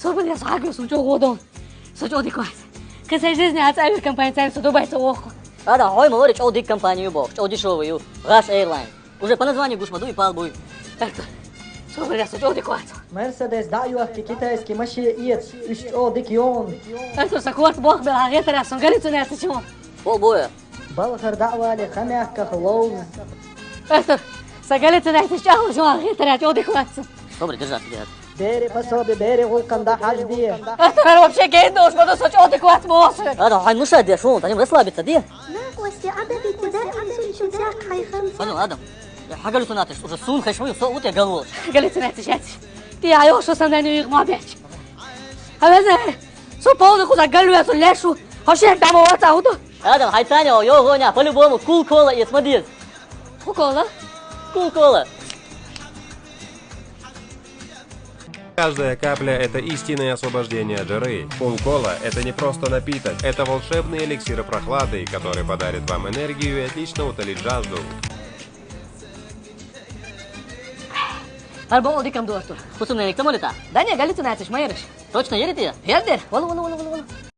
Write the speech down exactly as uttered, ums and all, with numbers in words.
Собар я, со хьагуш сона чӀоагӀа гӀо ду. Со чӀоагӀа дика вац. Кхы са жизни а цӀаве компани царна со Дубай ца воху. Ада, хьой ма вара чӀоагӀа дика компани ю боху, чӀоагӀа дешевая ю. Rush Airline. Уже по названию гуш ма ду и пал буй. Артур, собар я, со чӀоагӀа дика вац. Мерседес дӀа а йохкий, китайский машен эца, уьш чӀоагӀа дика йогӀу. Артур, сан корта боху бела хьан гӀетарехь, сон галлюцинацеш ю. Хо боя. Балхара дӀа а валий, хан мехках ловза. Артур, сан галлюцинацеш чӀагӀлуш ю хьан гӀетарехь, чӀоагӀа дика вац. Собар, держаться, держаться. Бере пособие, бере гӀуллакхана дӀахьажде. Артур, хӀара вообще гена долуш ма ду, со чӀоагӀа дика вац ма боху. Ладно, хьайн муша де, шун, тани расслабиться де. На, Костя, а дадите, да, а сунчун сяк хьайхан. Ладно, ладно. Хьан галлюцинацеш уже суна хезаш ма ю, со у тӀе галволуш. Галлюцинацеш яц. Ти а йоху, со сан нанна юйгӀа ма бечу. Хьан веза, со полный кхуза галвеца леш ву. Хьо шен дама ваца хӀуду. Ладно, хьайн царна йогӀу, по-любому, кул кола эца ма деза. Кул кола? Кул кола. Каждая капля — это истинное освобождение от жары. Кул кола — это не просто напиток, это волшебный эликсир прохлады, который подарит вам энергию и отлично утолит жажду. ХӀара боху дикам ду, Артур. Хусумнениг ца молита? Да не, галлюцинацеш ма яраш. Точно ерития? Ердер. Вала, вала, вала, вала, вала.